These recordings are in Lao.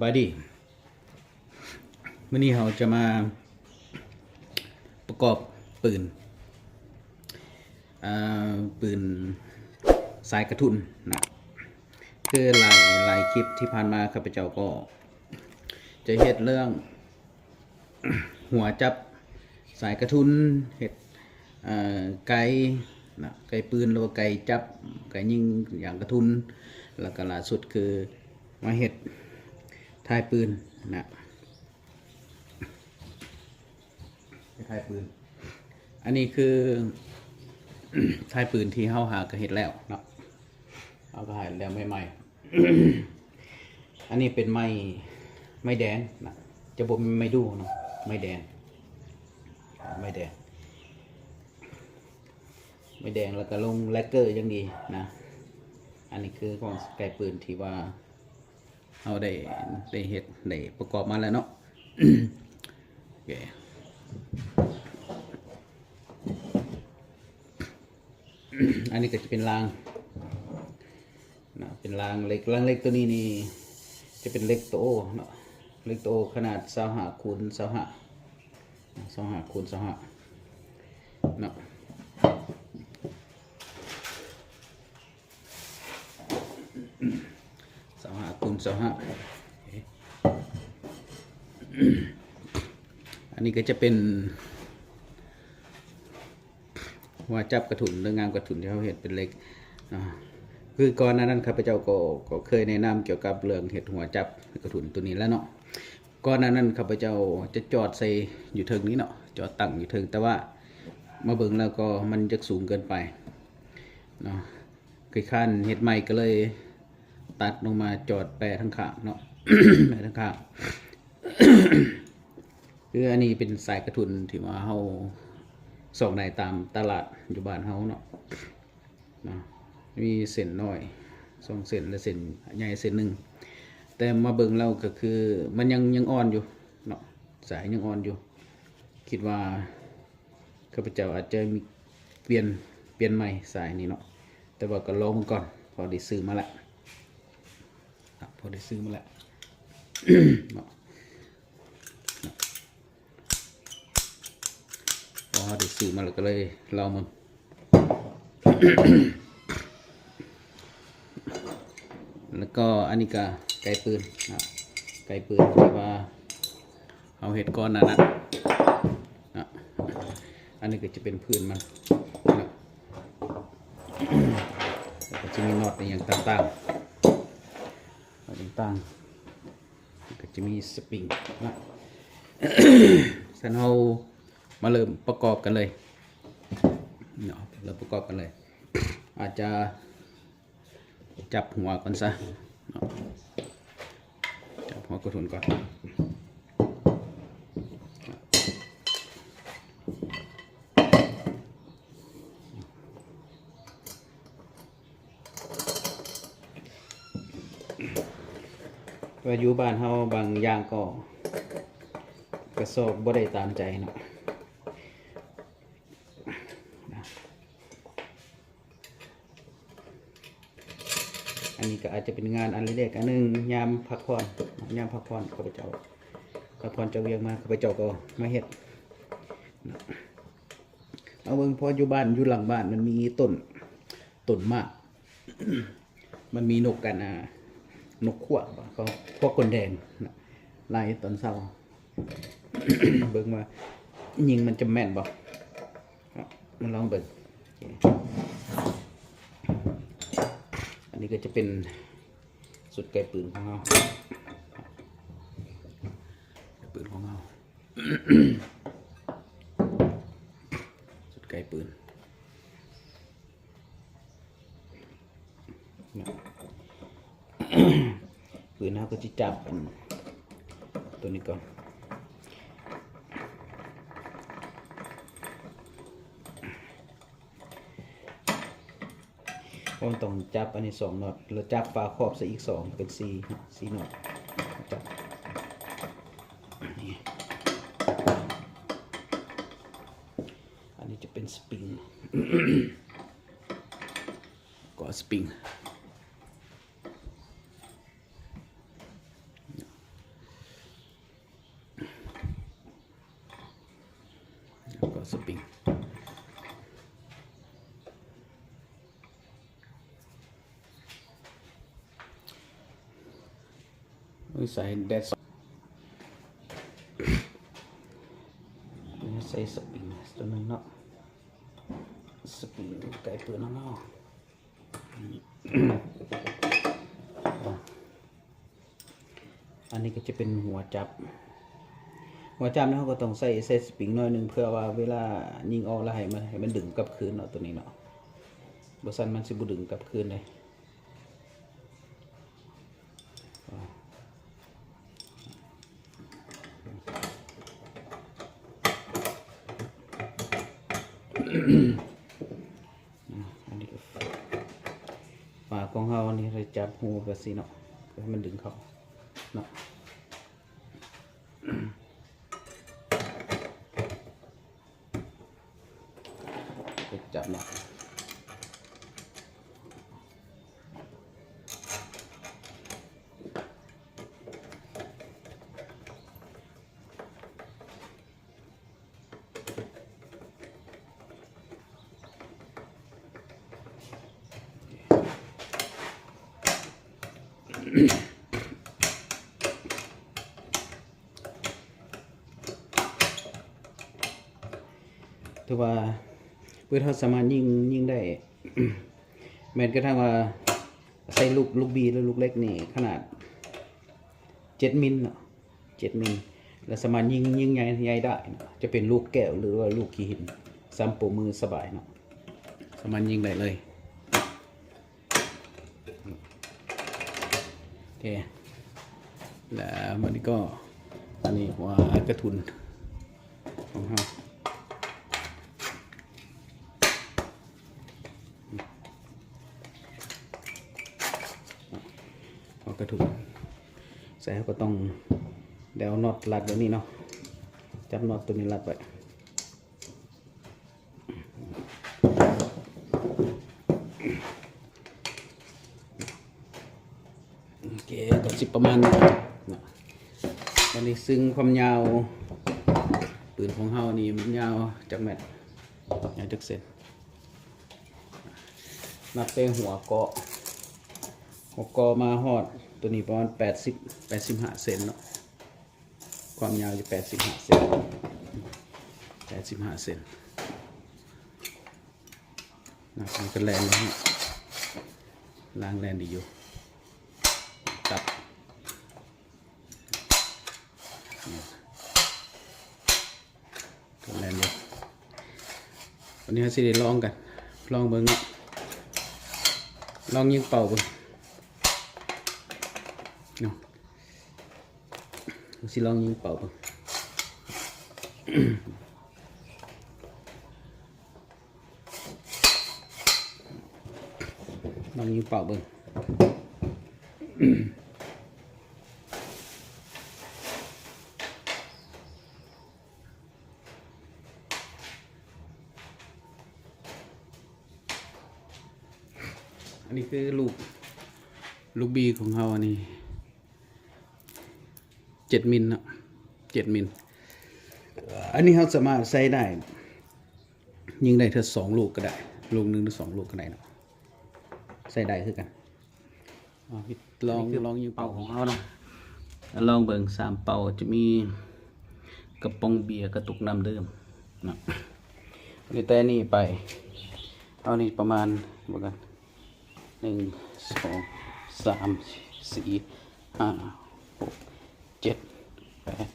ບາຍດີ ມື້ນີ້ເຮົາຈະມາປະກອບປືນ ອາ ປືນສາຍກະທຸນນະ. ຄືຫຼາຍ ຫຼາຍຄລິບທີ່ຜ່ານມາ ຂ້າພະເຈົ້າກໍຈະເຮັດເລື່ອງຫົວຈັບສາຍກະທຸນ, ເຮັດ ເອີ ໄກນະ, ໄກປືນ ຫຼືວ່າໄກຈັບ ໄກຍິງຢາງກະທຸນ, ແລ້ວກໍລ່າສຸດຄືມາເຮັດທ້າຍປືນນະ. ທ້າຍປືນ ອັນນີ້ຄືທ້າຍປືນທີ່ເຮົາຫາກໍເຮັດແລ້ວເນາະ, ເຮົາກໍຫາແລ້ວໃໝ່ໆ. ອັນນີ້ເປັນໄມ້ ໄມ້ແດງນະ, ຈະບໍ່ແມ່ນໄມ້ດູ່ເນາະ, ໄມ້ແດງ ໄມ້ແດງ ໄມ້ແດງ ແລ້ວກໍລົງແລັກເກີຢ່າງດີນະ. ອັນນີ້ຄືຂອງໄກປືນທີ່ວ່າ ເຮົາໄດ້ ໄດ້ເຮັດ ໄດ້ປະກອບມາແລ້ວເນາະ. ໂອເຄ ອັນນີ້ກໍຈະເປັນລາງນະ, ເປັນລາງເຫຼັກ. ລາງເຫຼັກຕົວນີ້ນີ້ຈະເປັນເຫຼັກໂຕໂອເນາະ, ເຫຼັກໂຕໂອຂະໜາດຊາວຫ້າຄູນຊາວຫ້າ ຊາວຫ້າຄູນຊາວຫ້າເນາະ. ຊາວຫ້າຄູນຊາວຫ້າ ອັນນີ້ກໍຈະເປັນຫົວຈັບກະທຸນ ຫຼືງາມກະທຸນທີ່ເຮົາເຮັດເປັນເຫຼັກເນາະ. ຄືກ່ອນໜ້ານັ້ນຂ້າພະເຈົ້າກໍ ກໍເຄີຍແນະນຳກ່ຽວກັບເລື່ອງເຮັດຫົວຈັບກະທຸນຕົວນີ້ແລ້ວເນາະ. ກ່ອນໜ້ານັ້ນຂ້າພະເຈົ້າຈະຈອດໃສ່ຢູ່ເທິງນີ້ເນາະ, ຈອດຕັ້ງຢູ່ເທິງ, ແຕ່ວ່າມາເບິ່ງແລ້ວກໍມັນຈະສູງເກີນໄປເນາະ. ຂີ້ຄ້ານເຮັດໃໝ່ກໍເລີຍຕັດລົງມາຈອດແປະທາງຂ້າງເນາະ, ແປະທາງຂ້າງ. ຄືອັນນີ້ເປັນສາຍກະທຸນທີ່ວ່າເຮົາຊອກໄດ້ຕາມຕະຫຼາດຢູ່ບ້ານເຮົາເນາະ, ເນາະ ມີເສັ້ນນ້ອຍສອງເສັ້ນ ແລະ ເສັ້ນໃຫຍ່ເສັ້ນໜຶ່ງ. ແຕ່ມາເບິ່ງແລ້ວກໍຄືມັນຍັງ ຍັງອ່ອນຢູ່ເນາະ, ສາຍຍັງອ່ອນຢູ່. ຄິດວ່າຂ້າພະເຈົ້າອາດຈະມີປ່ຽນ ປ່ຽນໃໝ່ສາຍນີ້ເນາະ, ແຕ່ວ່າກໍລອງເບິ່ງກ່ອນ. ພໍໄດ້ຊື້ມາແລ້ວ ພໍໄດ້ຊື້ມາແລ້ວເນາະ. ພໍເຮົາໄດ້ຊື້ມາແລ້ວກໍເລີຍລອງເບິ່ງ. ແລ້ວກໍອັນນີ້ກໍໄກປືນນະ, ໄກປືນທີ່ວ່າເຮົາເຮັດກ່ອນໜ້ານັ້ນນະ. ອັນນີ້ກໍຈະເປັນພື້ນມັນນະ, ແລ້ວກໍຈະມີນັອດອີ່ຫຍັງຕ່າງໆ ຕ່າງໆ. ກໍຈະມີສະປຣິງນະ. ຊັ້ນເຮົາມາເລີ່ມປະກອບກັນເລີຍເນາະ, ເລີ່ມປະກອບກັນເລີຍ. ອາດຈະຈັບຫົວກ່ອນຊະເນາະ, ຈັບຫົວກະທຸນກ່ອນ. ວ່າຢູ່ບ້ານເຮົາບາງຢ່າງກໍ ກະຊອກບໍ່ໄດ້ຕາມໃຈເນາະ. ອັນນີ້ກໍອາດຈະເປັນງານອັນເລັກໆອັນໜຶ່ງ ຍາມພັກຜ່ອນ ຍາມພັກຜ່ອນ ຂ້າພະເຈົ້າພັກຜ່ອນຈາກວຽກມາ ຂ້າພະເຈົ້າກໍມາເຮັດ. ເອົາເບິ່ງ ເພາະຢູ່ບ້ານ ຢູ່ຫຼັງບ້ານມັນມີຕົ້ນ ຕົ້ນໝາກ ມັນມີນົກກັນ ອ່າ ນົກຂວ້າງ ພວກ ພວກກົນແດງນະ ໄລ່ຕອນເຊົ້າ ເບິ່ງວ່າຍິງມັນຈະແມ່ນບໍ່ ມາລອງເບິ່ງ. ອັນນີ້ກໍຈະເປັນຊຸດໄກປືນຂອງເຮົາ ໄກປືນຂອງເຮົາ ຊຸດໄກປືນ. ນະ ປືນເຮົາກໍຊິຈັບອັນຕົວນີ້ກ່ອນ. ເຮົາຕ້ອງຈັບອັນນີ້ສອງນັອດ ແລ້ວຈັບຝາຄອບໃສ່ອີກສອງ ເປັນສີ່ ສີ່ນັອດ. ຈັບ ອັນນີ້ຈະເປັນສະປຣິງ ກໍສະປຣິງ. ກໍສະປຣິງ ໂອ້ຍ ໃສ່ແດດ ໃສ່ສະປຣິງຕົວໜຶ່ງເນາະ ສະປຣິງໄກເປີດນຳເຮົາ. ອັນນີ້ກໍຈະເປັນຫົວຈັບ ຫົວຈັບນີ້ເຮົາກໍຕ້ອງໃສ່ ໃສ່ສະປຣິງໜ້ອຍໜຶ່ງ ເພື່ອວ່າເວລາຍິງອອກແລ້ວໃຫ້ມັນ ໃຫ້ມັນດຶງກັບຄືນເນາະ ຕົວນີ້ເນາະ ບໍ່ຊັ້ນມັນຊິບໍ່ດຶງກັບຄືນເດ້. ອັນນີ້ກໍຝາຂອງເຮົານີ້ ເຮົາຈັບຮູແບບຊີ້ເນາະ ເພື່ອໃຫ້ມັນດຶງເຂົ້າເນາະ. ຈັບເນາະ ຖືວ່າປືນເຮົາສາມາດຍິງ ຍິງໄດ້ ແມ່ນກະທັ່ງວ່າໃສ່ລູກ ລູກບີ ຫຼືລູກເລັກນີ້ຂະໜາດເຈັດມິນເນາະ ເຈັດມິນ ແລະສາມາດຍິງ ຍິງໃຫຍ່ ໃຫຍ່ໄດ້ເນາະ ຈະເປັນລູກແກ້ວ ຫຼືວ່າລູກຂີ້ຫີນ ຊ້ຳໂປ້ມືສະບາຍເນາະ ສາມາດຍິງໄດ້ເລີຍ. ໂອເຄ ແລ້ວບັດນີ້ກໍ ອັນນີ້ຫົວກະທຸນຂອງເຮົາ ຫົວກະທຸນ ໃສ່ເຮົາກໍຕ້ອງໄດ້ເອົານັອດລັດແບບນີ້ເນາະ ຈັບນັອດໂຕນີ້ລັດໄວ້. ໂອເຄ ກໍຊິປະມານນີ້ເນາະ ບັດນີ້ເຊິ່ງຄວາມຍາວປືນຂອງເຮົານີ້ມັນຍາວຈັກແມັດ ຍາວຈັກເຊັນ ນັບແຕ່ຫົວເກາະ ຫົວເກາະມາຮອດໂຕນີ້ປະມານແປດສິບ ແປດສິບຫ້າເຊັນເນາະ. ຄວາມຍາວຢູ່ແປດສິບຫ້າເຊັນ ແປດສິບຫ້າເຊັນ ນະ ມັນກໍແລ່ນຢູ່ ລາງແລ່ນດີຢູ່ ຕັດ ກໍແລ່ນຢູ່. ວັນນີ້ເຮົາຊິໄດ້ລອງກັນ ລອງເບິ່ງເນາະ ລອງຍິງເປົ້າເບິ່ງເນາະ. ຊິລອງຍິງເປົ້າເບິ່ງ ລອງຍິງເປົ້າເບິ່ງ. ອັນນີ້ຄືລູກ ລູກບີຂອງເຮົາ ອັນນີ້ ເຈັດມິນເນາະ ເຈັດມິນ. ອັນນີ້ເຮົາສາມາດໃຊ້ໄດ້ ຍິງໄດ້ເທື່ອສອງລູກກໍໄດ້ ລູກໜຶ່ງຫຼືສອງລູກກໍໄດ້ເນາະ ໃຊ້ໄດ້ຄືກັນ. ລອງ ລອງຍິງເປົ້າຂອງເຮົາເນາະ ລອງເບິ່ງສາມເປົ້າ ຈະມີກະປ໋ອງເບຍ ກະຕຸກນ້ຳດື່ມເນາະ. ນີ້ແຕ່ນີ້ໄປ ເອົານີ້ປະມານ ເບິ່ງກັນ ໜຶ່ງ ສອງ ສາມ ສີ່ ຫ້າ ຫົກ ເຈັດ ແປດ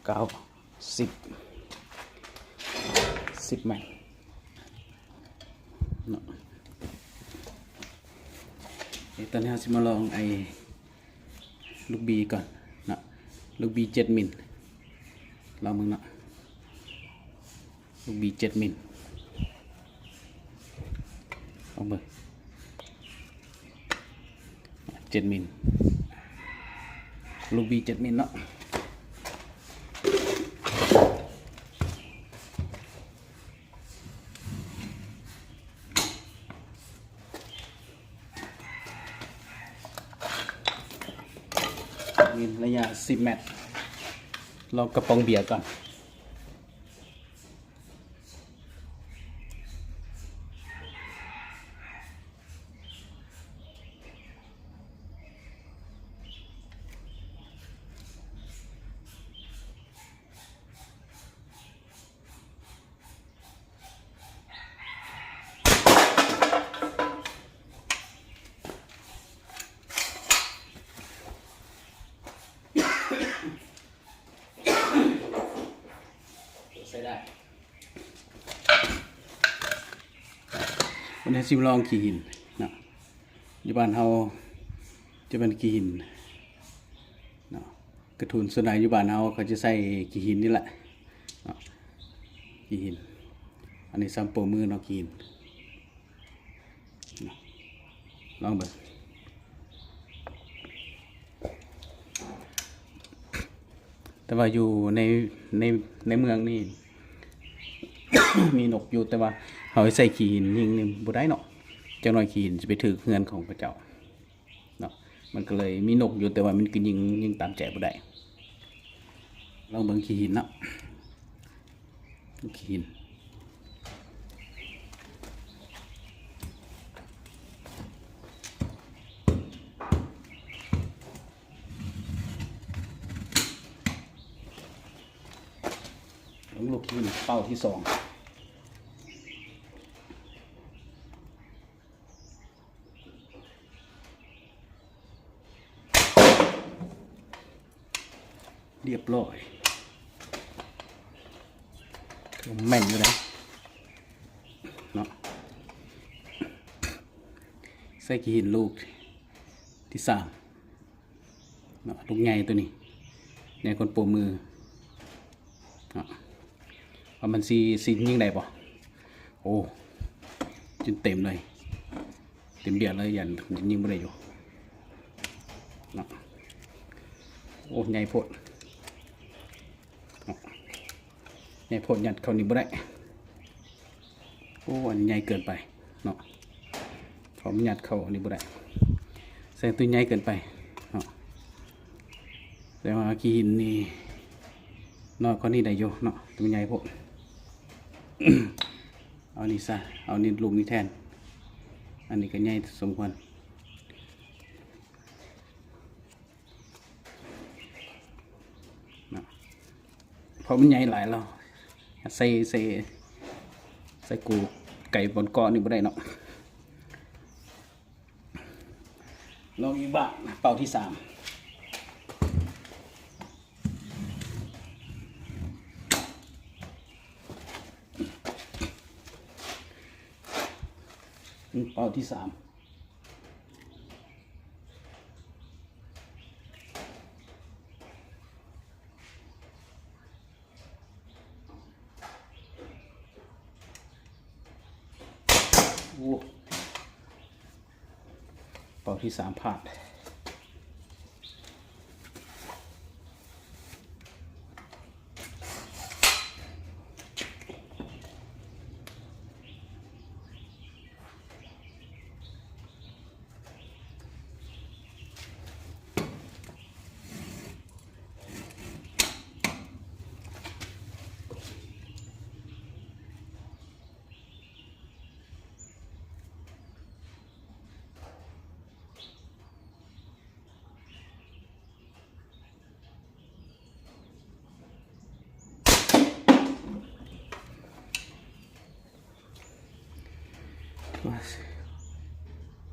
ເກົ້າ ສິບ ສິບແມັດເນາະ. ນີ້ຕອນນີ້ເຮົາຊິມາລອງໄອ້ລູກບີກ່ອນເນາະ ລູກບີເຈັດມິນ ລອງເບິ່ງເນາະ. ລູກບີເຈັດມິນ ລອງເບິ່ງ ເຈັດມິນ ລູກບີເຈັດມິນເນາະ. ມີໄລຍະສິບແມັດ ລອງກະປ໋ອງເບຍກ່ອນ. ວັນນີ້ຊິມາລອງຂີ້ຫີນເນາະ. ຢູ່ບ້ານເຮົາຈະເປັນຂີ້ຫີນເນາະ. ກະທຸນສ່ວນໃຫຍ່ຢູ່ບ້ານເຮົາເຂົາຈະໃສ່ຂີ້ຫີນນີ້ແຫຼະເນາະ, ຂີ້ຫີນ. ອັນນີ້ຊ້ຳໂປ້ມືເນາະ, ຂີ້ຫີນ. ລອງເບິ່ງ. ແຕ່ວ່າຢູ່ໃນ ໃນ ໃນເມືອງນີ້ມີນົກຢູ່, ແຕ່ວ່າເຮົາໃຊ້ຂີ້ຫີນຍິງນີ້ບໍ່ໄດ້ເນາະ, ຈັກໜ້ອຍຂີ້ຫີນຊິໄປຖືກເຮືອນຂອງເຂົາເຈົ້າເນາະ. ມັນກໍເລີຍມີນົກຢູ່, ແຕ່ວ່າມັນກໍຍິງ ຍິງຕາມໃຈບໍ່ໄດ້. ລອງເບິ່ງຂີ້ຫີນເນາະ. ລູກຫີນ ລົງລູກຫີນເປົ້າທີສອງ. ຮຽບຮ້ອຍ, ແມ່ນຢູ່ເດ້ເນາະ. ໃສ່ຂີ້ຫີນລູກທີສາມເນາະ, ລູກໃຫຍ່ໂຕນີ້ ໃຫຍ່ກວ່າໂປ້ມືເນາະ. ວ່າມັນຊິ ຊິຍິງໄດ້ບໍ່? ໂອ້ ຈົນເຕັມເລີຍ, ເຕັມບຽດເລີຍ, ຢ້ານຍິງບໍ່ໄດ້ຢູ່ເນາະ. ໂອ້ ໃຫຍ່ໂພດເນາະ, ໃຫຍ່ໂພດ, ຍັດເຂົ້ານີ້ບໍ່ໄດ້. ໂອ້ ອັນໃຫຍ່ເກີນໄປເນາະ, ເພາະມັນຍັດເຂົ້າອັນນີ້ບໍ່ໄດ້, ໃສ່ຕົວໃຫຍ່ເກີນໄປເນາະ. ແຕ່ວ່າຂີ້ຫີນນີ້ນ້ອຍກວ່ານີ້ໄດ້ຢູ່ເນາະ, ແຕ່ມັນໃຫຍ່ໂພດ. ເອົານີ້ຊະ, ເອົານີ້ ລູກນີ້ແທນ. ອັນນີ້ກໍໃຫຍ່ສົມຄວນເນາະ, ເພາະມັນໃຫຍ່ຫຼາຍແລ້ວ. ໃສ່ ໃສ່ ໃສ່ກູໄກ່ບ່ອນເກາະນີ້ບໍ່ໄດ້ເນາະ. ລອງອີກບາດ, ເປົ້າທີສາມ. ເປົ້າທີສາມ. ໂອ້ ເປົ້າທີສາມພາດ.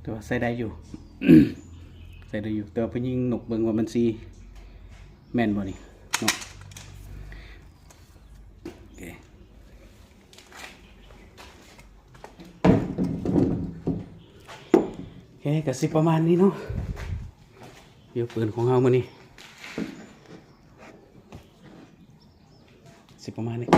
ແຕ່ວ່າໃຊ້ໄດ້ຢູ່ ໃຊ້ໄດ້ຢູ່, ແຕ່ວ່າໄປຍິງນົກເບິ່ງວ່າມັນຊິແມ່ນບໍ່ນີ້ເນາະ. ໂອເຄ ໂອເຄ ກໍຊິປະມານນີ້ເນາະ, ວຽວປືນຂອງເຮົາມື້ນີ້ ຊິປະມານນີ້.